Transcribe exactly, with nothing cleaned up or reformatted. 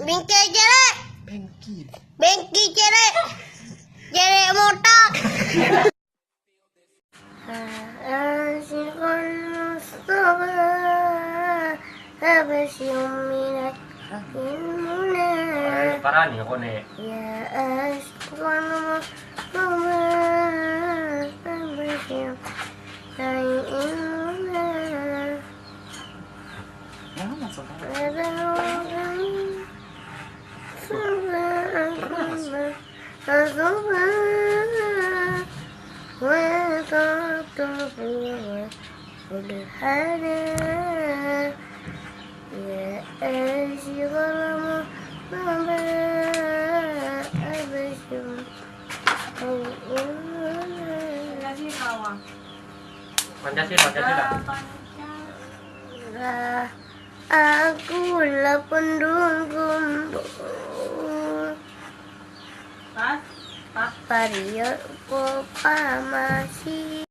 Bengke cere'. Bengki. Bengki cere'. Cere' motor. Asyikal Mustafa, absyir minal ilmuna. Parani kone. Ya asyikal Mustafa, absyir minal ilmuna. Pancasila, Pancasila. Aku la pendung kumbul. Pas, pas. Pariyo ko pamasi.